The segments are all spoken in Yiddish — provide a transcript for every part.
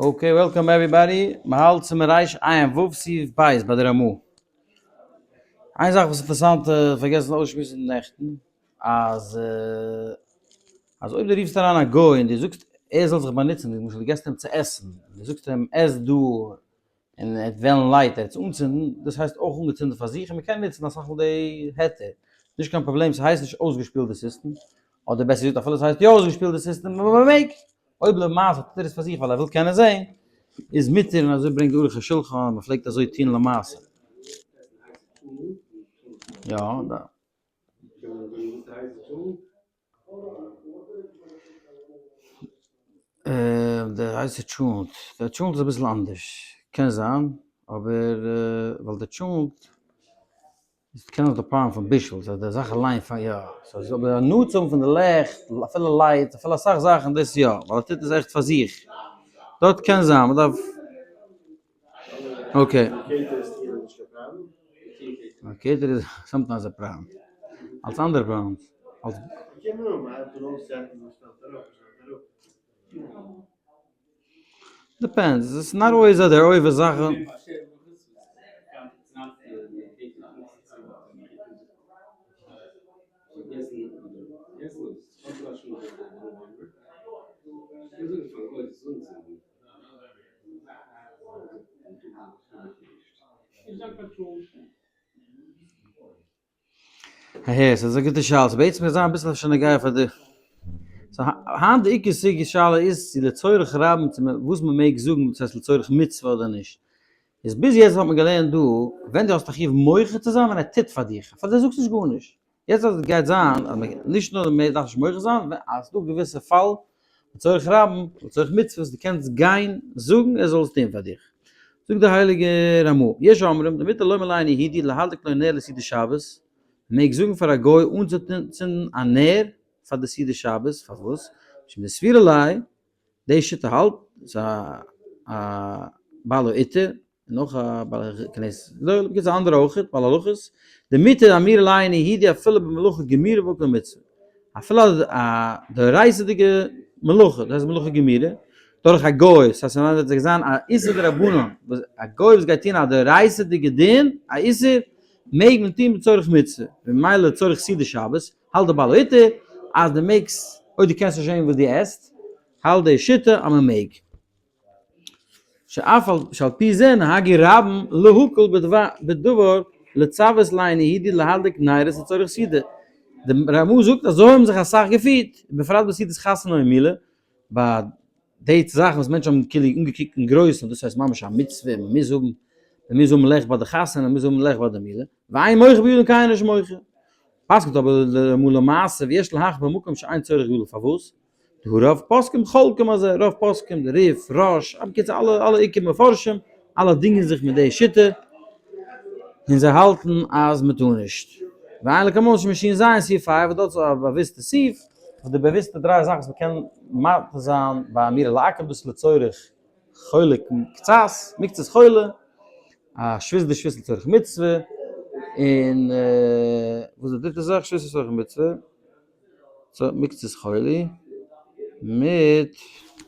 Okay, welcome everybody. מ'האלט צום רייש עין ו' סעיף ב' ביי די רמא. איין זאך וואס איז אינטערעסאנט, פארגעסן אויסשמועסן נעכטן, אז אז אויב דו רופסט אריין א גוי און דו זאגסט ער זאל זיך באנוצן, למשל דו געבסט אים צו עסן, און דו זאגסט אים עס דא, און ער וועט וועלן light ער וועט עס אנצינדן, דאס הייסט אויך אנגעצינדן פאר זיך, און מ'קען נוצן אסאך מאל די היתר, נישט קיין פראבלעם, ס'הייסט נישט אויסגעשפילט די סיסטעם, אדער בעסער געזאגט אפילו ס'הייסט יא אויסגעשפילט די סיסטעם, אבער מ'מעג, אויב למעשה טוט ער עס פאר זיך ווייל ער וויל קענען זען, איז מותר און אזוי ברענגט די ערוך השולחן, מ'פלעגט אזוי טון למעשה. יא, די הייסע טשולנט, די טשולנט איז אביסל אנדערש, קען זיין, אבער ווייל די טשולנט קען זיך די פארעם פון בישול, סאו די זאך אליין פאר יא, סאו אבער הנאה צו האבן פון די לעכט, אפילו lights, אפילו אסאך זאכן דאס יא, ווייל ער טוט עס עכט פאר זיך, דארט קען זיין, מ'דארף. Okay. Cater איז sometimes א פראבלעם. אלס אנדערע פראבלעמס. Depends. עס איז not always אז דער אויבער זאכן. הער, ס'איז א גוטע שאלה, ס'בעצם מיר זיין אביסל אפשר נוגע פאר די, so היינט די עיקר סוגיא שאלה איז צו לצורך רבים צו וואס מ'מעג זאגן דאס הייסט לצורך מצוה אדער נישט, איז ביז יעצט האט מען געלערנט דא ווען דו האסט א חיוב מוחה צו זיין ווען ער טוט פאר דיך, פאר דיר זאגסט נישט גארנישט, יעצט אז עס גייט זיין אז מען נישט נאר מען דארף נישט מוחה זיין, אז ס'דא געוויסע פאל לצורך רבים, לצורך מצוות, דו קענסט גיין זאגן ער זאל עס טון פאר דיך. זאגט דער הייליגער רמא, יש אומרים, דמותר לומר לאינו יהודי להדליק לו נר לסעודת שבת, מען מעג זאגן פאר א גוי אנצוצינדן א נר פאר די סעודת שבת, פארוואס? משום דסבירא ליה, די שיטה האלט, ס'איז א בעל העיטור, און אויך א בעל כנסת גדולה, בקיצור אנדערע אויך, בעל הלכות, דמותר אמירה לאינו יהודי אפילו במלאכה גמורה במקום מצוה, אפילו א דאורייתא'דיגע מלאכה, דאס הייסט מלאכה גמורה, דורך א גוי, ס'הייסט ס'וועט זיך זיין א איסור דרבנן, וואס א גוי וואס גייט טון א דאורייתא'דיגע דין, א איסור, מעג מען טון לצורך מצוה, וממילא לצורך סעודת שבת, האלט די בעל היתר אז דו מעגסט, אויב דו קענסט נישט זען וואס דו עסט, האלט די שיטה אז מען מעג. שאף על שעל פי זה נהגו רבים להקל בדבר לצוות לאינו יהודי להדליק נרות לצורך סעודה. די רמא זאגט אזוי האבן זיך אסאך געפירט, ובפרט בסעודת חתונה און מילה, ביי די זאכן וואס מענטשן האבן כאילו אנגעקוקט אין גרויסן, דאס הייסט ממש א מצוה, מען מוז האבן, מען מוז האבן לעכט ביי די חתונה, מען מוז האבן לעכט ביי די מילה, ואין מוחה בידם קיינער נישט מוחה. פסק'נט אבער די רמא למעשה ויש להחמיר במקום שאין צורך גדול, פארוואס? דהא רוב פוסקים חולקים על זה, רוב פוסקים, די ריף, ראש, בקיצור אלע אלע עיקר מפרשים, אלע דינגען זיך מיט די שיטה, און זיי האלטן אז מען טאר נישט. ועיין לקמן שמשין ז' סעיף ה', וואס דארט איז א באוויסטע סעיף, וואס די באוויסטע דריי זאכן וואס מען קען מתיר זיין ביי אמירה לעכו"ם דאס איז לצורך חולה קצת, מקצת חולה, א שבות דשבות לצורך מצוה, און וואס איז די דריטע זאך? שבות לצורך מצוה. מקצת חולי מיט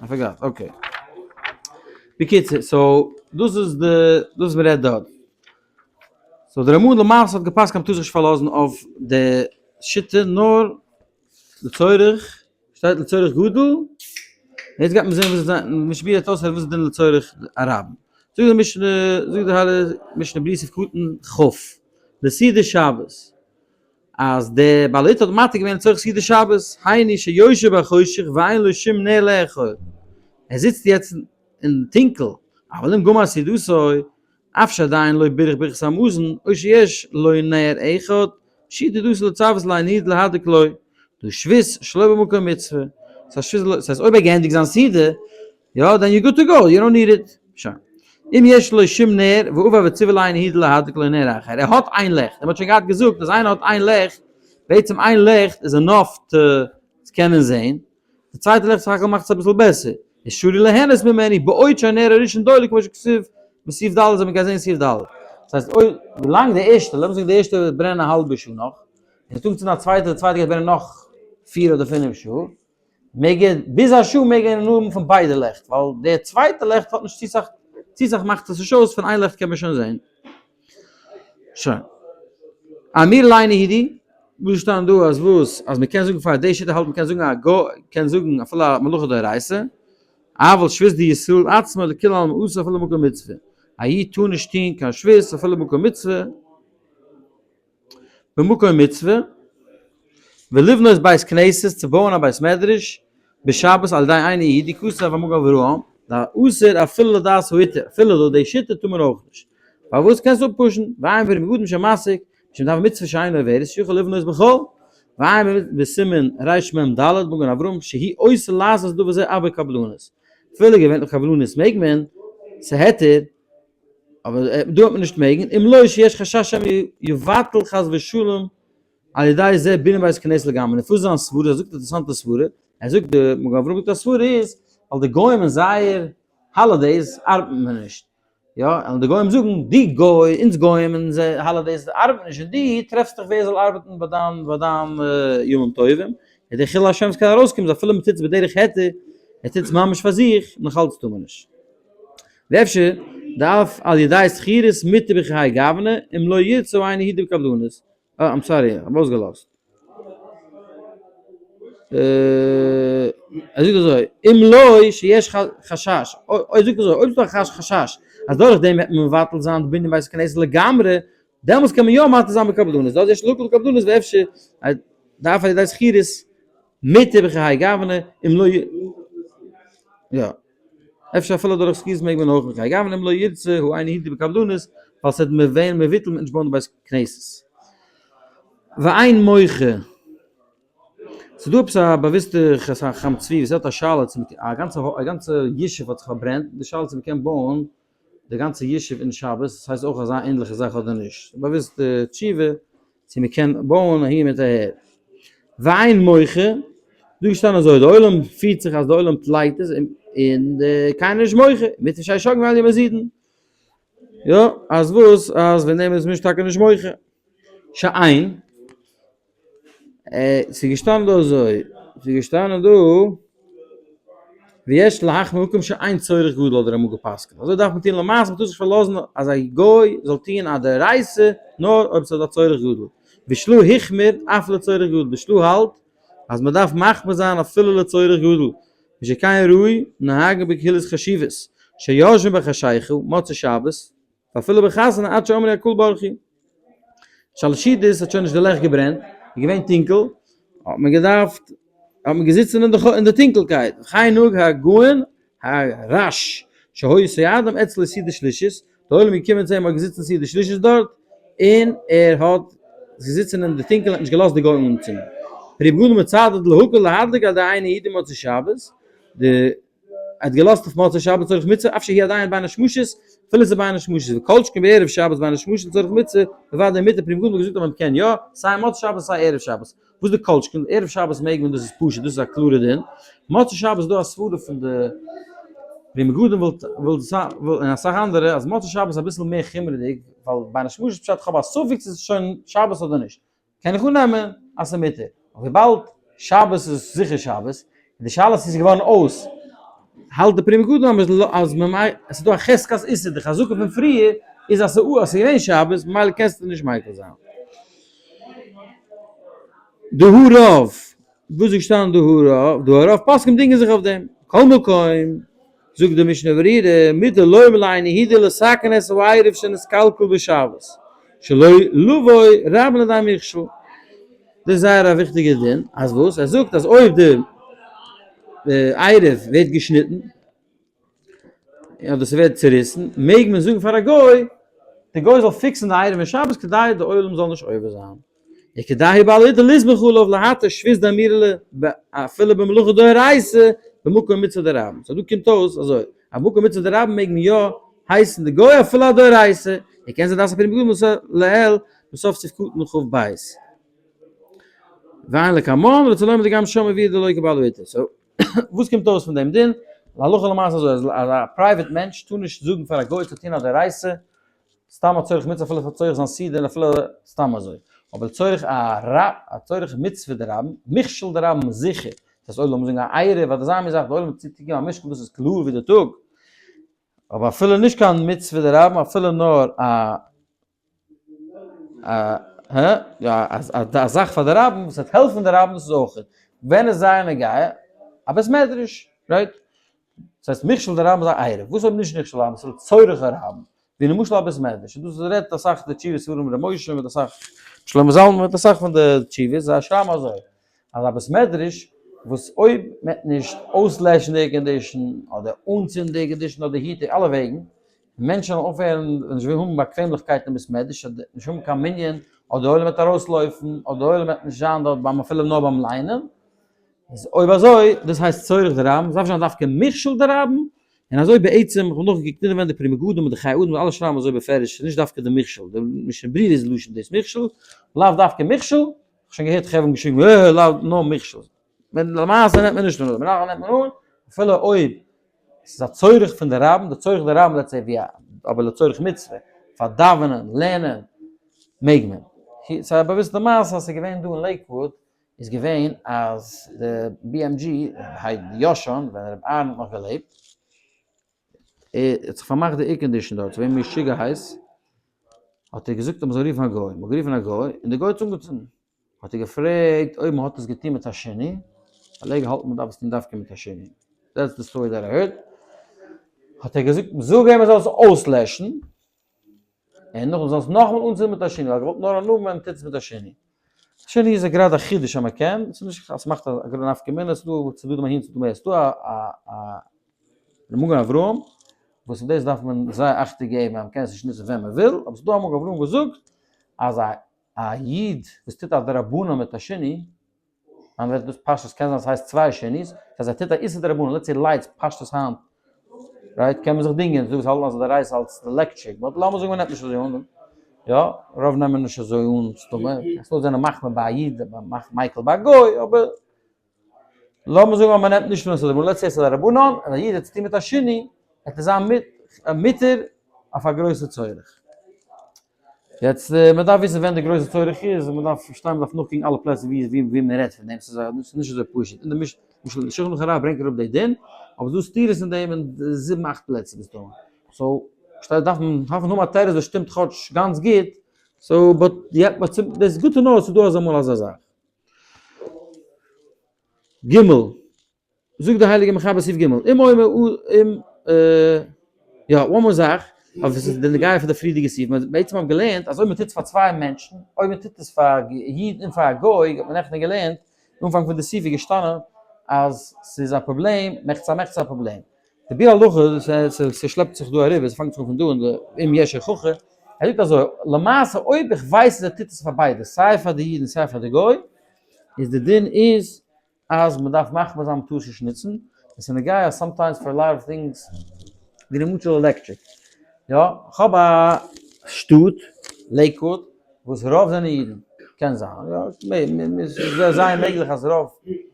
I forgot okay בקיצור so דאס איז די דאס וואס מ'רעדט דארט so די רמא למעשה האט געפסקנט אז מ'טאר זיך נישט פארלאזן אויף די שיטה נאר לצורך שטייט לצורך גדול יעצט גייט מען זען וואס איז משנה ברורה וואס איז דין לצורך הרבים זאגט די משנה זאגט די הייליגע משנה ברורה סעיף קטן כ' לסעודת שבת אז דער בעל היתר האט מתיר געווען לצורך סעודת שבת, היינו שיושב בחושך ואין לו שום נר לאכול, ער זיצט יעצט אין טונקל, אבל אם גמר סעודתו, אף שעדיין לא בירך ברכת המזון, או שיש לו נר אחד, פשיטא דאסור לצוות לאינו יהודי להדליק לו, דהא שבות שלא במקום מצוה, ס'הייסט אויב ער געענדיגט זיין סעודה, יא, then you good to go, you don't need it. שוין. אם יש לו שום נר, ועבר וציוה לאינו יהודי להדליק לו נר אחר. ער האט איין לעכט. און מ'האט שוין געהאט געזאגט אז איינער האט איין לעכט, בעצם איין לעכט איז enough to קענען זען. די צווייטע לעכט סך הכל מאכט עס אביסל בעסער. איז שרי ליהנות ממנו, בעוד שהנר הראשון דולק כמו שכתוב בסעיף ד', אזוי מ'קען זען אין סעיף ד'. דאס הייסט אויב, ווילאנג די ערשטע, לאמיר זאגן די ערשטע וועט ברענען א האלבע שעה נאך, און עס טוט אנצינדן א צווייטע, די צווייטע גייט ברענען נאך פיר אדער פינף שעה. מעג ער, ביז א שעה מעג ער הנאה האבן פון ביידע לעכט, ווייל די צווייטע לעכט האט נישט צו סאך, צו סאך מאכט עס נישט אויס, פון איין לעכט קען מען שוין זען. שוין. אמיר ליין אידי, וואס איז שטאנען דא אז וואס? אז מ'קען זאגן פאר די שיטה האלט מ'קען זאגן א גוי קען זאגן אפילו א מלאכה דאורייתא, אבל שבות דישראל עצמה לכולי עלמא אסור אפילו מקום מצוה. א איד טאר נישט טון קיין שבות אפילו מקום מצוה. במקום מצוה, ולבנות בית כנסת, צו בויען א בית מדרש, בשבת על ידי אינו יהודי כתב המגן אברהם, דאסור אפילו לדעת היתר, אפילו לויט די שיטה טאר מען אויך נישט. פארוואס קענסטו אפ push ן, ועיין בפרי מגדים שמסיק, משום דבר מצוה שאינו עוברת, שיכול לבנות בחול, ועיין בסימן רמ ד מגן אברהם שהיא עושה לעשות דבר זה אף בקבלנות. אפילו געווענליך קבלנות מעג מען, ס'היתר, אבער דא האט מען נישט מעגן, אם לא שיש חשש שמא יבטל חס ושלום על ידי זה בנין בית כנסת לגמרי, און וואס איז זיין סברה? ער זאגט א אינטערעסאנטע סברה, ער זאגט די מגן אברהם זאגט א סברה איז ווייל די גוים אין זייער holidays ארבעט מען נישט, יא, און די גוים זאגן די גוי, אונז גוים אין זייער holidays ארבעט מען נישט, און דו טרעפסט דיך ווער זאל ארבעטן ביי דיין ביי דיין ימים טובים, און די חילול השם וואס קען ארויסקומען איז אפילו מען טוט עס בדרך היתר, ער טוט עס ממש פאר זיך, נאכאלץ טאר מען נישט. ואפשר דאף על ידי שכירות מותר בכהאי גוונא אם לא ירצה אינו יהודי בקבלנות. אה, I'm sorry, איך האב אויסגעלאזט. ער זאגט אזוי, אם לא שיש חשש, ער זאגט אזוי, אויב איז דא א חשש אז דורך דעם וועט מען מבטל זיין די בנין בית הכנסת לגמרי, דעמאלטס קען מען יא מתיר זיין בקבלנות, דארט יש להקל בקבלנות ואפשר דאף על ידי שכירות מותר בכהאי גוונא אם לא יא. אפשר אפילו דורך שכירות מעג מען אויך בכהאי גוונא אם לא ירצה הוא אינו יהודי בקבלנות, ווייל ס'וועט ווערן מבוטל מיט נישט בויען די בית כנסת. ואין מוחה. ס'איז דא עפעס א באוויסטע חכם צבי וואס האט א שאלה צו א גאנצע א גאנצע ישוב האט זיך פארברענט, די שאלה צו מ'קען בויען די גאנצע ישוב אין שבת, ס'הייסט אויך אזא ענדליכע זאך אדער נישט. באוויסטע תשובה צו מ'קען בויען אהין מיט אהער. ואין מוחה, דא איז געשטאנען אזוי, די עולם פירט זיך אז די עולם לייגט עס און קיינער איז נישט מוחה, מיט שי שגן ואל ימזידן. יא, אז וואס? אז ווען דעם איז מען טאקע נישט מוחה. שאין, ס'איז געשטאנען דא אזוי, ס'איז געשטאנען דא, ויש להחמיר במקום שאין צורך גדול האט דער רמ א גע'פסק'נט, אזוי דארף מען טון למעשה, מ'טאר זיך נישט פארלאזן אז א גוי זאל טון א דאורייתא נאר אויב ס'איז א צורך גדול, ושלא החמיר אף לצורך גדול, די שלא האלט אז מ'דארף מחמיר זיין אפילו לצורך גדול, משכן ראוי נהגו בקהילות חשיבות, שיושבים בחשיכה, מוצאי שבת, ואפילו בחתונה עד שאמרו הקהל ברכו. שלשידעס האט שוין נישט די לעכט געברענט, איז געווען טונקל, האט מען געדארפט, האט מען געזיצן אין די אין די טונקלקייט, וכן נהג הגאון הרש שהיו סועדים אצלו סעודה שלישית, די עולם איז געקומען צו אים האט געזיצן סעודה שלישית דארט, און ער האט געזיצן אין די טונקל האט נישט געלאזט די גוים אנצינדן. פרי מגדים מצדד להקל להדליק על ידי אינו יהודי מוצאי שבת, די ער האט געלאזט אויף מוצאי שבת לצורך מצוה, אף שהיא עדיין בין השמשות, אפילו ס'איז בין השמשות, וכל שכן בערב שבת בין השמשות לצורך מצוה, בוודאי מותר, פרי מגדים האט געזאגט אז מען קען יא, סיי מוצאי שבת סיי ערב שבת. וואס די כל שכן, ערב שבת מעג מען דאס איז פשוט, דאס איז א קלארע דין. מוצאי שבת איז דא א סברא פון די פרי מגדים וואלט און אסאך אנדערע אז מוצאי שבת איז אביסל מער חומרה'דיג, ווייל בין השמשות פשט כ'האב א ספק צו ס'איז שוין שבת אדער נישט. קען איך אננעמען אז ס'איז מותר, אבער וויבאלד שבת איז זיכער שבת, און די שאלה צו ס'איז געווארן אויס, האלט די פרי מגדים אז עס איז דא א חזקת איסור, די חזקה פון פריער איז אז ס'איז געווען שבת, ממילא קענסטו נישט מיקל זיין. דהא רוב, וואס איז געשטאנען דהא רוב? דהא רוב פוסקים דינגען זיך אויף דעם. כל מקום, זאגט די משנה ברורה, מותר לומר לאינו יהודי לתקן את העירוב שנתקלקל בשבת, שלא לבוא רבים לידי מכשול. דאס איז זייער א וויכטיגע דין, אז וואס? ער זאגט אז אויב די עירוב ווערט געשניטן, אדער ס'ווערט צוריסן, מעג מען זאגן פאר א גוי, די גוי זאל fix ן די עירוב אין שבת כדי די עולם זאל נישט עובר זיין. וכדאי בעל היתר לסמוך עליו להתיר שבות דאמירה ל אפילו במלאכה דאורייתא במקום מצוה דרבים. so דא קומט אויס אזוי, אז במקום מצוה דרבים מעג מען יא הייסן די גוי אפילו א דאורייתא, און קען זיין דעת הפרי מגדים לעיל בסוף סעיף קטן כ ב. ועיין לקמן רצה לומר דגם שם הביאו דלא כבעל היתר. so וואס קומט אויס פון דעם דין? להלכה למעשה אזוי אז א private מענטש טאר נישט זאגן פאר א גוי צו טון א דאורייתא סתם א צורך מצוה אפילו פאר צורך זיין סעודה און אפילו סתם אזוי, אבער לצורך א ר א צורך מצוה דרבים, מכשול דרבים זיכער, דאס אויב לאמיר זאגן א עירוב אדער אזא מין זאך, די עולם צו טון א משכן דאס איז קלאר ווי די טאג, אבער אפילו נישט קיין מצוה דרבנן אפילו נאר א א זאך פאר די רבים וואס וועט העלפן די רבים דאס איז אויך ווען איז זייער נוגע א בית מדרש, right? דאס הייסט מכשול דרבים איז א עירוב, וואס אויב נישט מכשול דרבים, ס'איז לצורך הרבים, ווי למשל א בית מדרש, און דאס רעדט אסאך די תשובות ספרים ר' משה מיט אסאך שלמה זלמן מיט אסאך פון די תשובות, זיי שרייבן אזוי, אז א בית מדרש וואס אויב מ'עט נישט אויסלעשן די air condition אדער אנצינדן די air condition אדער heater אלע וועגן, מענטשן וועלן אויפהערן נישט וועלן האבן באקוועמליכקייט אין בית מדרש אדער נישט האבן קיין מנין אדער די עולם וועט ארויסלויפן אדער די עולם וועט נישט זיין דארט ביים אפילו נאר ביים ליינען, איז אויב אזוי דאס הייסט צורך דרבים, עס דארף נישט זיין דווקא מכשול דרבים, און אזוי בעצם, איך האב נאכגעקוקט נישט ווען די פרי מגדים מיט די חיי אדם אלע שרייבן אזוי בפירוש, ס'איז נישט דווקא די מכשול, די משנה ברורה איז לשון דאס מכשול, לאו דווקא מכשול, איך האב שוין געהערט חברה האבן געשריגן אה לאו נאר מכשול, למעשה נעמט מען נישט אן אזוי, למעשה נעמט מען אן אפילו אויב ס'איז א צורך פון די רבים, די צורך די רבים let's say ווי א, אבער לצורך מצוה, פאר דאווענען, לערנען, מעג מען. ס'איז א באוויסטע מעשה אז ס'איז געווען דא אין לעיקוואוד, איז געווען אז די BMG, ישן, ווען רבי אהרן האט נאך געלעבט, האט זיך פארמאכט די air condition דארט, ס'איז געווען משוגע הייס, האט ער געזאגט אז מ'זאל רופן א גוי, מ'האט גערופן א גוי, און די גוי האט עס אנגעצינדן. האט ער געפרעגט אויב מ'האט עס געטון מיט א שינוי, ווייל ער האט געהאלטן מ'דארף עס טון דווקא מיט א שינוי. That's the story that I heard. האט ער געזאגט זאג אים ער זאל עס אויסלעשן, און נאכדעם זאל עס נאכאמאל אנצינדן מיט א שינוי, ווייל ער האט געוואלט נאר הנאה ווען מ'טוט עס מיט א שינוי. שינוי איז גראדע א חידוש אז מ'קען, ס'איז נישט אז ס'מאכט א נפקא מינה, ס'איז דא צדדים אהין צדדים אהער, ס'איז דא א מגן אברהם, וואס אויף דאס דארף מען זייער אכטונג געבן אז מ'קען עס נישט נוצן ווען מ'וויל, אבער ס'איז דא א מגן אברהם וואס זאגט אז א א איד וואס טוט א דרבנן מיט א שינוי, דאן ווערט דאס פשטות, קען זיין ס'הייסט צוויי שינוי'ס, אז ער טוט א איסור דרבנן, let's say lights פשטות היינט, right, קען מען זיך דינגען, ס'דא וואס האלטן אז דאורייתא אלס עלעקטריק, but לאמיר זאגן מ'נעמט נישט אזוי אן, יא, רוב נעמען נישט אזוי אן מסתמא, ס'דא וואס זענען מחמיר ביי א איד, מיקל ביי א גוי, אבער לאמיר זאגן אז מען נעמט נישט אן אז ס'איז א דרבנן, let's say ס'איז א דרבנן, און א איד האט צוטון מיט א שינוי, וועט עס זיין מותר אויף א גרויסע צורך. יעצט, מען דארף וויסן ווען די גרויסע צורך איז, און מען דארף פארשטיין, מען דארף נאכקוקן אלע פלעצער ווי ווי מען רעדט פון דעם, ס'איז נישט אזוי פשוט. אין די משנה, למשל שולחן ערוך הרב ברענגט אראפ די דין, אבער ס'איז דא סתירות אין דעם אין זיבן אכט פלעצער מסתמא. so, פארשטייט, דארף מען דארף מען האבן א תירוץ וואס שטימט כאטש גאנץ גוט, so, but, יא, but דאס איז גוט to know אז ס'איז דא אזא מאל אזא זאך. ג. זאגט דער הייליגער מחבר סעיף ג, אם אומר אם יא, one more זאך, אבער עס איז די נוגע פאר די פריערדיגע סעיף, מען בעצם האט געלערנט אז אויב מען טוט עס פאר צוויי מענטשן, אויב מען טוט עס פאר א איד און פאר א גוי, האט מען נעכטן געלערנט, אנפאנג פון די סעיף איז געשטאנען אז ס'איז א פראבלעם, מחצה מחצה א פראבלעם. די ביאור הלכה, ס'שלעפט זיך דא אריבער, ס'פאנגט זיך אן פון דא און די אם יש הוכחה, ער זאגט אזוי, למעשה אויב איך ווייס אז ער טוט עס פאר ביידע, סיי פאר די איד און סיי פאר די גוי, איז די דין איז אז מ'דארף מחמיר זיין מ'טאר עס נישט נוצן, און ס'איז נוגע sometimes for lot of things, ווי למשל עלעקטריק, יא, כ'האב א שטאט, לעיקוואד, וואס רוב זענען אידן, קען זיין, יא, ס'איז זייער מעגליך אז רוב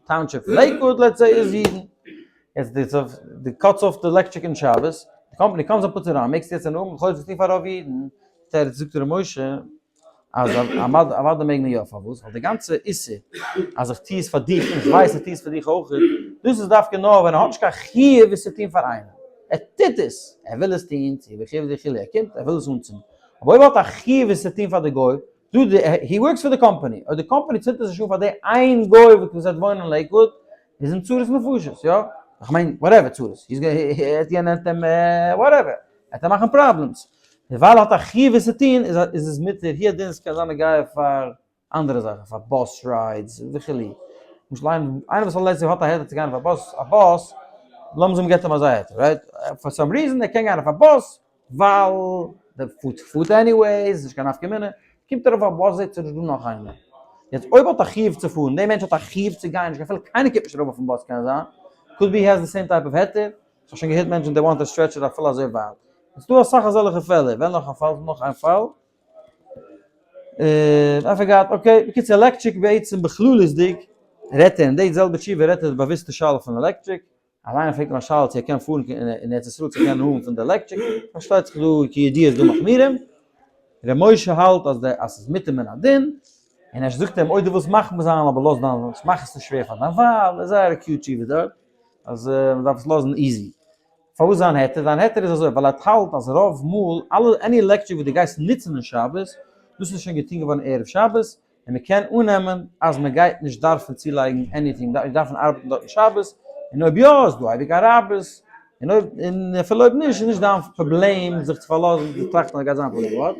township פון לעיקוואד let's say איז אידן, יעצט די די cuts off די עלעקטריק אין שבת, די קאמפאני קומט זיי put אריין, מעגסטו יעצט אנהאבן, לכאורה זאגסטו פאר רוב אידן, תירוץ זאגט ר' משה אז אוודאי מעג מען יא, פארוואס? ווייל די גאנצע איסור אז איך טו עס פאר דיך און איך ווייס איך טו עס פאר דיך אויך, דאס איז דווקא נאר ווען ער האט נישט קיין חיוב עס צו טון פאר איינעם, ער טוט עס, ער וויל עס טון, צו וכו' וכו', ער קומט ער וויל עס אנצינדן, אבער אויב ער האט א חיוב עס צו טון פאר די גוי, דא די he works for the company, אויב די קאמפאני צינדט עס נישט אן פאר די איין גוי וואס וועט וואוינען אין לעיקוואוד, איז אין צרות נפשות, יא? איך מיין whatever צרות, he's gonna ער האט יענער האט אים whatever, ער האט אים מאכן problems, דערווייל האט א חיוב עס צו טון איז איז עס מותר, הוא הדין עס קען זיין נוגע פאר אנדערע זאכן, פאר bus rides וכו', למשל איינער וואס האט let's say האט א היתר צו גיין אויף א באס, א באס, לאמיר זאגן מ'געט אים אזא היתר, right? For some reason ער קען גיין אויף א באס, ווייל דער פארט פארט anyways, נישט קיין נפקא מינה, קומט ער אויף א באס זעט ער נישט דא נאך איינער. יעצט אויב האט א חיוב צו פארן, דער מענטש האט א חיוב צו גיין, נישט קיין פלא קיינער קומט נישט ארויף אויפן באס קען זיין, could be he has the same type of היתר, איך האב שוין געהערט מענטשן they want to stretch it אפילו אזוי ווייט. עס איז דא אסאך אזעלכע פעלער, ווען נאך א פאל, נאך איין פאל. I forgot, okay, בקיצור עלעקטריק בעצם בכללית'דיג רעדט ער אין די זעלבע תשובה רעדט ער די באוויסטע שאלה פון עלעקטריק, אז איינער פרעגט אים א שאלה צו ער קען פארן אין ארץ ישראל צו קענען האבן פון די עלעקטריק, פארשטייט זיך דא כידוע איז דא מחמירים, ר' משה האלט אז די אז ס'איז מותר מן הדין, און ער זאגט אים אויב דו ווילסט מחמיר זיין אבער לאז דיין, מאך עס נישט שווער פאר דיין ווייב, איז זייער א cute תשובה דארט, אז מען דארף עס לאזן easy. פארוואס זיין היתר? זיין היתר איז אזוי, ווייל ער האלט אז רוב מאל אלע any electric וואס דו גייסט נוצן אין שבת, דאס איז שוין געטון געווארן ערב שבת, און מען קען אננעמען אז מען גייט נישט דארפן צולייגן anything, מען דארף נישט דארפן ארבעטן דארטן שבת, און אויב יא איז דא אייביג א רבות, און אויב און אפילו אויב נישט איז נישט דיין פראבלעם זיך צו פארלאזן צו טראכטן אז גייט זיין א פראבלעם.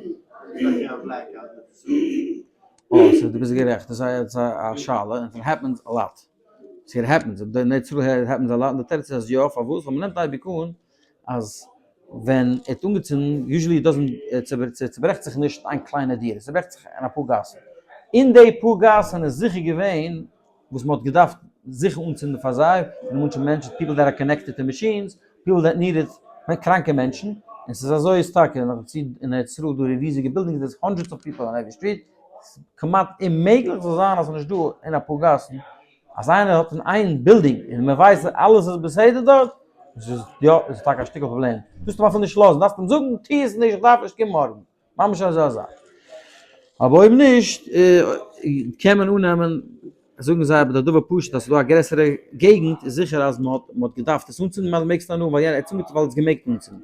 What? אה, so דו ביסט גערעכט, דאס איז א שאלה, און it happens a lot. So it happens, אין ארץ ישראל it happens a lot, און די תירוץ איז אז יא, פארוואס? ווייל מ'נעמט אייביג אן אז ווען ער האט אנגעצינדן, usually doesn't, צוברעכט זיך נישט איין קליינע דירה, ס'צוברעכט זיך אין אפאר גאסן. אין די פאר גאסן איז זיכער געווען וואס מ'האט געדארפט זיכער אנצינדן פאר זיי, און מאנשע מענטשן, people that are connected to machines, people that need it, קראנקע מענטשן, און ס'איז אזוי איז טאקע, נאכדערצו אין ארץ ישראל דא ריזיגע buildings, there's hundreds of people on every street, ס'איז כמעט אוממעגליך זאל זיין אז ס'איז נישט דא אין אפאר גאסן, אז איינער האט אין איין בילדינג און מען ווייסט אז אלעס איז בסדר דארט, איז עס יא, איז עס טאקע א שטיקל פראבלעם. דארפסט אים אפילו נישט לאזן, דארפסט אים זאגן, טו עס נישט, איך דארף נישט, קום מארגן. ממש אזא זאך. אבער אויב נישט, קען מען אננעמען, זאגן זיי אבער די דבר פשוט אז ס'איז דא א גרעסערע געגנט, איז זיכער אז מען האט מען האט געדארפט עס אנצינדן, ממילא מעגסטו הנאה האבן ווייל יענער האט עס אנגעצינדן ווייל ער האט עס געמעגט אנצינדן.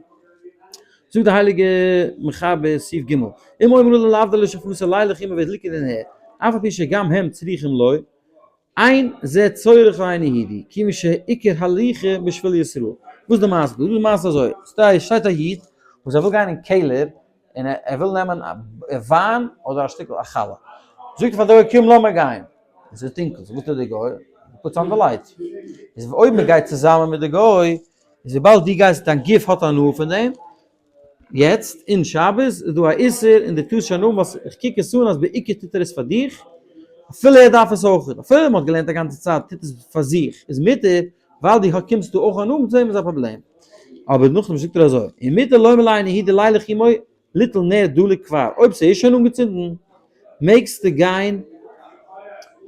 זאגט די הייליגע מחבר סעיף ג', אם אומרים לו לעבדו לשפרתו לילך עמו והדליקו לנר, אף על פי שגם הם צריכים לו, אין זה צורך לעיני הידי, כיוון שעיקר הליכה בשביל ישראל. וואס איז די מעשה דא? דא איז די מעשה אזוי, ס'שטייט א איד וואס ער וויל גיין אין קעלער און ער וויל נעמען א וויין אדער א שטיקל א חלה. זאגט ער פאר די גוי קום לאמיר גיין. עס איז טונקל, so וואס טוט די גוי? puts on the light. איז אויב מען גייט צוזאמען מיט די גוי, איז וויבאלד דו גייסט דיין גוף האט הנאה פון דעם, יעצט אין שבת איז דא א איסור און דו טוסט שוין אן וואס איך קוק עס אן אז בעיקר טוט ער עס פאר דיך, אפילו ער דארף עס אויך, אפילו מען האט געלערנט א גאנצע צייט טוט עס פאר זיך איז מותר, ווייל דו קומסט דא אויך הנאה מיט דעם איז א פראבלעם. אבער נאכדעם זאגט ער אזוי, ומותר לומר לאינו הידי לילך עמו ליטול נר דלוק כבר, אויב ס'איז שוין אנגעצינדן מעגסטו גיין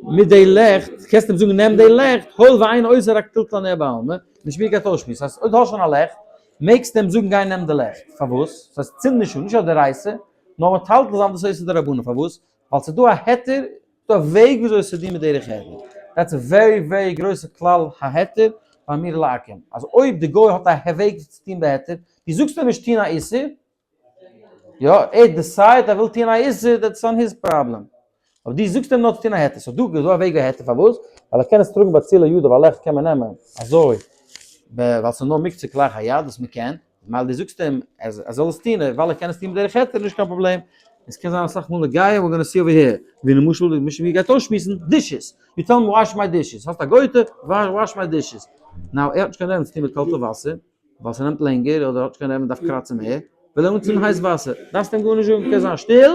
מיט די לעכט, קענסט אים זאגן נעם די לעכט, הואיל ואין עושה רק טלטול הנר בעלמא, נישט מיר גייט אויסשמועסן, ס'הייסט אויב דו האסט שוין א לעכט, מעגסטו אים זאגן גיי נעם די לעכט, פארוואס? ס'הייסט צינד נישט אן, נישט א דאורייתא, נאר מטלטל זיין דאס איז דרבנן, פארוואס? ווייל ס'איז דא א היתר, ס'דא א וועג וויאזוי עס צו טון מיט דרך היתר, that's a very very גרויסע כלל ההיתר באמירה לעכו"ם, אז אויב די גוי האט א וועג צו טון בהיתר, דו זאגסט אים נישט טון א איסור, יא, ער decide ער וויל טון א איסור, that's on his problem. אבער דו זאגסט אים נאר צו טון א היתר, so דא איז דא א וועג בהיתר, פארוואס? ווייל ער קען עס טראגן בצל היד, ווייל לעכט קען מען נעמען אזוי, ווייל ס'איז נאר מוקצה כלאחר יד וואס מ'קען, ממילא דו זאגסט אים אז ער זאל עס טון, ווייל ער קען עס טון בדרך היתר, נישט קיין פראבלעם. עס קען זיין אסאך מאל נוגע, we're gonna see over here, ווי למשל די משנה גייט אויסשמועסן dishes, you tell him wash my dishes, האסט א גוי'טע, wash my dishes, now ער האט נישט קיין נערוון צו טון מיט קאלטע וואסער, ווייל ס'נעמט לענגער אדער האט נישט קיין נערוון דארף קראצן מער, וויל ער אנצינדן הייס וואסער, דארפסט אים גארנישט זאגן, קענסט זיין שטיל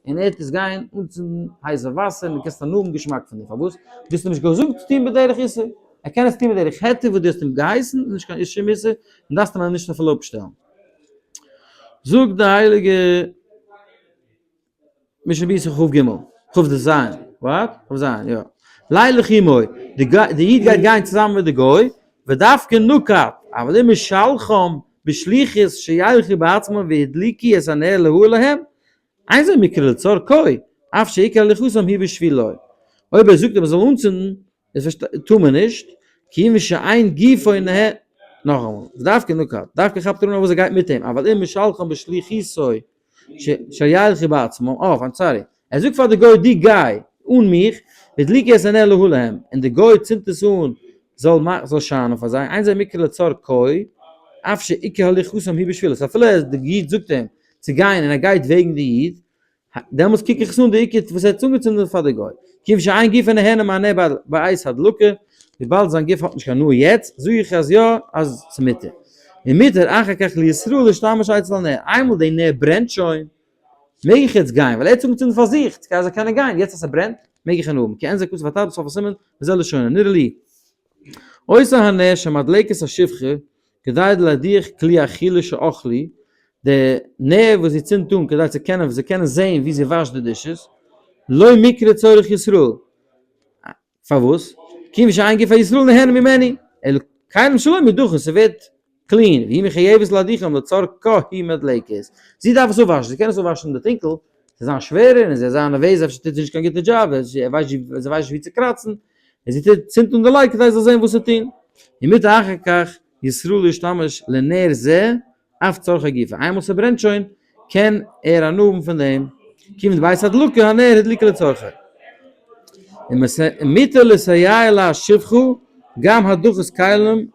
און ער וועט עס גיין אנצינדן הייסע וואסער און דו קענסט הנאה האבן געשמאק פון דעם, פארוואס? דו האסט אים נישט געזאגט צו טון בדרך איסור, ער קען עס טון בדרך היתר וואס דו האסט אים געהייסן, איז נישט קיין שום איסור, און דארפסט אים נישט אפילו אפשטעלן. זאגט די הייליגע. משנה ביסער כ ג, כ ז, what? כ ז, יא. לילך עמו, די איד גייט גיין צוזאמען מיט די גוי, ודווקא נקט, אבל אם משלחם בשליחות שילכו בעצמם והדליקו את הנר להאיר להם, אין זה מקרה לצרכו, אף שעיקר הליכתם היא בשבילו. אויב ער זאגט אז מען זאל אנצינדן, איז פארשטייט טאר מען נישט, כיוון שאין גופו נהנה, נאכאמאל, ודווקא נקט, דווקא כאפט ער אן אויף וואס ער גייט מיט אים, אבל אם משלחם בשליחותו שילכו בעצמם, אה, I'm sorry, ער זאגט פאר די גוי דו גיי אן מיך, והדליקו את הנר להאיר להם, און די גוי צינדט עס אן זאל זאל שיינען פאר זיי, אין זה מקרה לצרכו, אף שעיקר הליכתם היא בשבילו, so אפילו די איד זאגט אים צו גיין און ער גייט וועגן די איד, דעמאלטס קוק איך עס אן די עיקר וואס ער האט אנגעצינדן פאר די גוי, כיוון שאין גופו נהנה מהנר בעת הדלקה, וויבאלד זיין גוף האט נישט קיין הנאה יעצט, זאג איך אז יא, אז ס'מותר. ומותר אחר כך לישראל להשתמש אצל הנר, איינמאל די נר ברענט שוין, מעג איך יעצט גיין, ווייל ער האט עס אנגעצינדן פאר זיך, כדי ער זאל קענען גיין, יעצט אז ס'ברענט, מעג איך הנאה האבן, כי אין זה כתוב הטב בסוף הסימן, וזה לשונו, נראה לי. עושה הנר שמדלקת השפחה כדי להדיח כלי אכילה שאכלי, די נר וואס זי צינדט אן כדי צו קענען זיי קענען זען ווי זי וואשט די dishes, לא מקרה צורך ישראל, פארוואס? כיוון שאין גוף הישראל נהנה ממנו, אלא כלים שלא מודחין, ס'ווערט clean, והיא מחויבת להדיחם לצרכה היא מדלקת, זי דארף עס אפוואשן, זי קען עס אפוואשן אין די טונקל. זיי זיין שווערער און זיי זיין נערוועז אפשר טוט זי נישט קיין גוטע דזשאב, ער ווייסט זי ווייסט נישט ווי צו קראצן, און זי טוט צינדט אן די light כדי זי זאל זען וואס צו טון. ומותר אחר כך ישראל להשתמש לנר זה אף צרכי גופו, איינמאל ס'ברענט שוין קען ער הנאה האבן פון דעם, כיוון דבעת הדלקה הנר הדליקה לצרכו. ומותר לסייע לשפחה גם הדחת כלים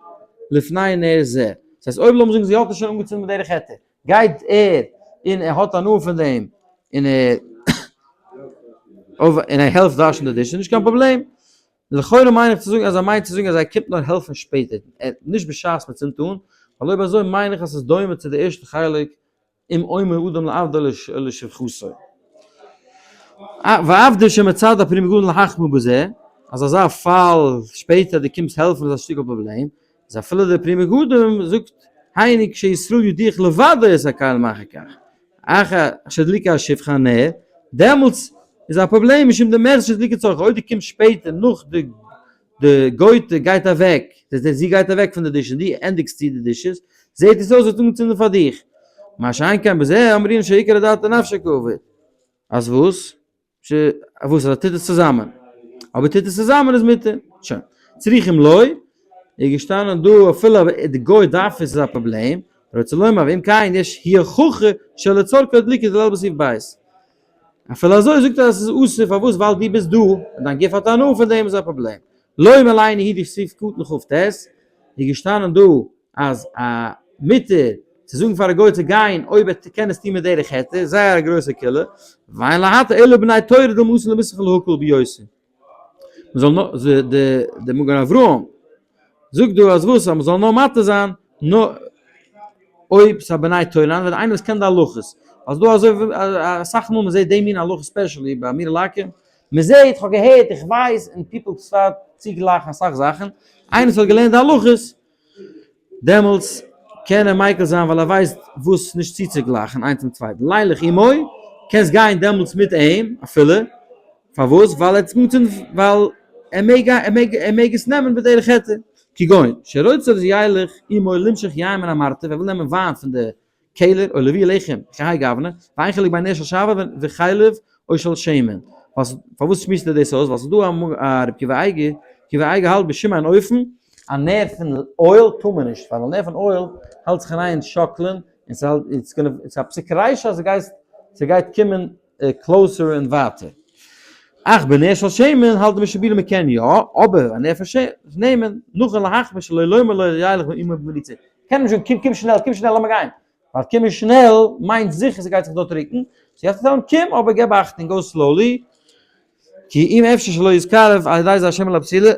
לפני נר זה. דאס הייסט אויב לאמיר זאגן זי האט עס שוין אנגעצינדן בדרך היתר, גייט ער און ער האט הנאה פון דעם און ער און ער העלפט וואשן די דיש איז נישט קיין פראבלעם. לכאורה מיין איך צו זאגן אז ער מיינט צו זאגן אז ער קומט נאר העלפן שפעטער, נישט בשעת מען צינדט אן, ווייל אויב אזוי מיין איך אז ס'איז דומה צו די ערשטע חלק אם אומר אדם לעבדו לשפחתו. ועבדו שמצד הפרי מגדים להחמיר בזה, אז אזא פאל שפעטער דו קומסט העלפן איז א שטיקל פראבלעם, איז אפילו דער פרי מגדים זאגט היינו כשישראל ידיח לבדו את הכלים אחר כך, אחר שהדליקה השפחה הנר, דעמאלטס איז א פראבלעם משום דמחזי שהדליקה לצרכו, אויב דו קומסט שפעטער נאך די די גויטע גייט אוועק, דאס הייסט זי גייט אוועק פון די דיש און דו ענדיגסט צו די dishes, זעט עס אויס זי האט אנגעצינדן פאר דיך. מה שאין כן בזה אמרינן שעיקר אדעתא דנפשיה קעביד. אז וואס? ש וואס אז ער טוט עס צוזאמען. אבער טוט עס צוזאמען איז מותר. שוין. צריכים לא, איז געשטאנען דא אפילו די גוי דארף עס איז א פראבלעם, רוצה לומר ואם כן יש הוכחה שלצרכו הדליקה דליל בסעיף בית. אפילו אזוי זאגט ער אז עס איז אסור פארוואס ווייל דו ביסט דא און דיין גוף האט הנאה פון דעם איז א פראבלעם. לא מליין הידי סעיף קטן כ ט איז געשטאנען דא אז א מותר צו זאגן פאר א גוי צו גיין אויב ער קען עס טון מדרך היתר זייער א גרויסע קולא ואין להתיר אלא בני תורה דלמתן למסחר להקל ביותר. מ'זאל נאר די די מגן אברהם זאגט דא אז וואס אז מ'זאל נאר מתיר זיין נאר אויב ס'איז א בני תורה און איינער וואס קען די הלכות אז דא אזוי אסאך מאל מ'זעט די מין הלכות specially ביי מיר לאקען מ'זעט כ'האב געהערט איך ווייס און people start צוגלייכן אסאך זאכן איינער וואס האט געלערנט די הלכות דעמאלטס קען ער מיקל זיין ווייל ער ווייסט וואס נישט צוצוגלייכן איינס צום צווייטן. לילך עמו, קענסט גיין דעמאלטס מיט אים אפילו, פארוואס? ווייל ער האט עס אנגעצינדן ווייל ער מעג ער מעג ער מעג עס נעמען בדרך היתר. כגון שרוצה ילך עמו למשוך יין מן המרתף, ער וויל נעמען וויין פון די קעלער או להביא לחם כהאי גוונא, ואין חילוק בין נר של שעוה וחלב או של שמן. פארוואס שמועסט ער דאס אויס? ווייל ס'איז דא א רבי עקיבא אייגער, עקיבא אייגער האלט בשום אין אופן א נר פון oil טאר מען נישט, ווייל א נר פון oil האלט זיך אין איין שאקלען און ס'האלט it's gonna ס'איז א פסיק רישא אז ס'גייט ס'גייט קומען closer און ווייטער. אך בנר של שמן האלט די משנה ברורה מ'קען יא, אבער א נר פון שמן נכון להחמיר שלא לומר לו ילך עמו במריצה. קען נישט זאגן קום קום שנעל קום שנעל לאמיר גיין, ווייל קומען שנעל מיינט זיכער ס'גייט זיך דארט רוקן, so you have to tell אים קום אבער געב אכטונג go slowly, כי אם אפשר שלא יתקרב על ידי זה השמן לפתילה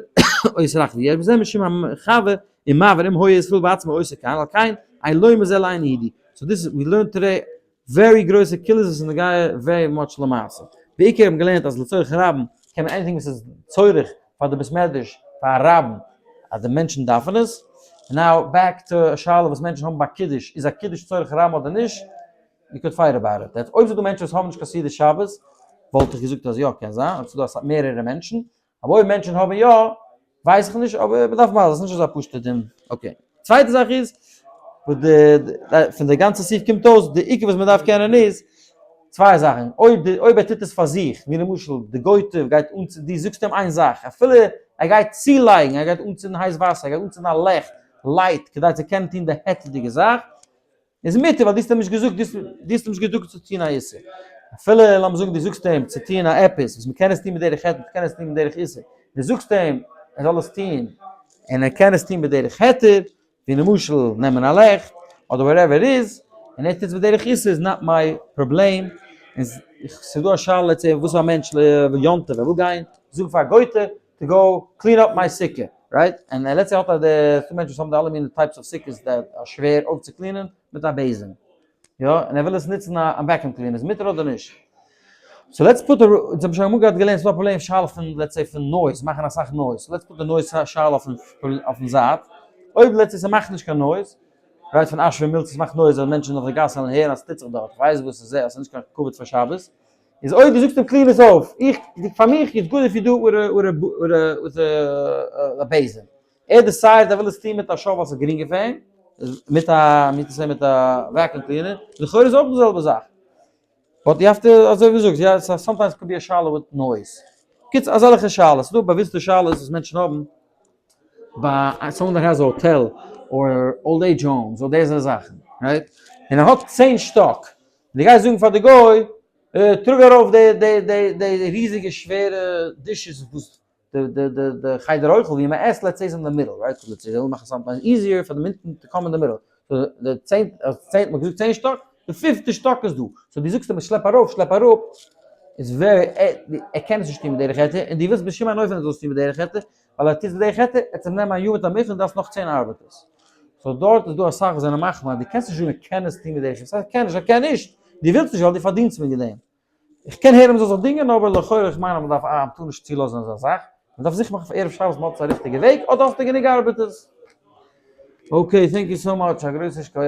או יסרח ויש בזה משום המכבה ומבעיר אם היה ישראל בעצמו עושה כן על כן אין לומר זה לאינו יהודי, so this we learned today very גרויסע קולות וואס איז נוגע very much למעשה. בעיקר האט מען געלערנט אז לצורך רבים קען מען anything וואס איז צורך פאר די בית מדרש פאר א רבים אז די מענטשן דארפן עס. now back to א שאלה וואס מענטשן האבן ביי קידוש, איז א קידוש צורך רבים אדער נישט? you could fight about it. אויב ס'איז דא מענטשן וואס האבן נישט קיין סעודת שבת וואלט איך געזאגט אז יא קען זיין, אויב ס'איז דא אסאך מערערע מענטשן, אבער אויב מענטשן האבן יא, ווייס איך נישט, אבער מ'דארף מזל, ס'איז נישט אזא פשוט'ע דין. okay. צווייטע זאך איז, וואס די, פון די גאנצע סעיף קומט אויס, די עיקר וואס מ'דארף קענען איז, צוויי זאכן, אויב די, אויב ער טוט עס פאר זיך, ווי למשל די גוי'טע גייט אנצינדן, דו זאגסט אים איין זאך, אפילו ער גייט צולייגן, ער גייט אנצינדן הייס וואסער, ער גייט אנצינדן א לעכט, light, כדי צו קענען טון די היתר'דיגע זאך, איז מותר ווייל דו האסט אים נישט געזאגט, דו האסט אים נישט געזאגט צו טון א איסור. אפילו לאמיר זאגן דו זאגסט אים צו טון א עפעס וואס מ'קען עס טון בדרך היתר, מ'קען עס טון בדרך איסור, דו זאגסט אים ער זאל עס טון און ער קען עס טון בדרך היתר, ווי למשל נעמען א לעכט אדער whatever איז, און ער טוט עס בדרך איסור איז not my problem, און ס'איז דא א שאלה צו וואס א מענטש וויל יום טוב ער וויל גיין זאגן פאר א גוי'טע to go clean up my סוכה, right? און let's say האט ער די, ס'דא מענטשן וואס האבן די אלע מיני types of סוכות that are שווער אויפצוקלינען מיט א בעזעם, יא? און ער וויל עס נוצן א vacuum cleaner, איז מותר אדער נישט? so let's put, אונז האבן שוין אמאל געהאט געלערנט ס'דא א פראבלעם שאלה פון let's say פון noise, מאכן אסאך noise, so let's put די noise שאלה אויפן זייט, אויב let's say ס'מאכט נישט קיין noise, right פון אש ומילץ ס'מאכט noise אז מענטשן אויף די גאס וועלן הערן אז ס'טוט זיך דארט, כ'ווייס וואס ס'איז אז ס'איז נישט קיין כבוד פאר שבת, איז אויב דו זאגסט אים clean עס אויף, איך, פאר מיך איז good if you do with a בעזעם. ער decide ער וויל עס טון מיט א shovel ווייל ס'איז גרינגער פאר אים, מיט א, מיט א vacuum cleaner, לכאורה איז אויך די זעלבע זאך. But you have to, אזוי ווי דו זאגסט, יא, sometimes could be א שאלה with noise. קיצור, אזעלכע שאלות, ס'דא באוויסטע שאלות וואס מענטשן האבן ביי someone that has a hotel or old age homes אדער אזא זאכן, right? און ער האט 10 שטאק, און דו גייסט זאגן פאר די גוי, טראג ארויף די די די די ריזיגע שווערע dishes וואס די די די די חדר אוכל ווי מען עסט, let's say איז אין די middle, right? Let's say זיי ווילן מאכן sometimes easier פאר די מענטשן to come אין די middle. So די 10, 10, מ'האט געזאגט 10 שטאק, די פיפטע שטאק איז דא. So דו זאגסט אים שלעפ ארויף, שלעפ אראפ, איז ווער, ער קען עס נישט טון בדרך היתר, און דו ווילסט בשום אין אופן ער זאל עס טון בדרך היתר, ווייל ער טוט בדרך היתר, ער וועט זיך נעמען א יאר מיט א מכל און דארפסט נאך 10 ארבעטערס. So דארט איז דא אסאך וואס זענען מחמיר, דו קענסט נישט זאגן ער קען עס טון בדרך היתר, ער קען נישט, ער קען נישט, דו ווילסט נישט ווייל דו פארדינסט וועגן דעם. איך קען הערן מ'זאל זיך דינגען, אבער לכאורה איך מיין אז מ'דארף א, מ'טאר נישט צולאזן אזא זאך, מ'דארף זיכער מאכן פאר ערב שבת מ'האט עס א ריכטיגע וועג, אדער האסטו גענוג ארבעטערס. Okay, thank you so much, א גרויסע שכוח.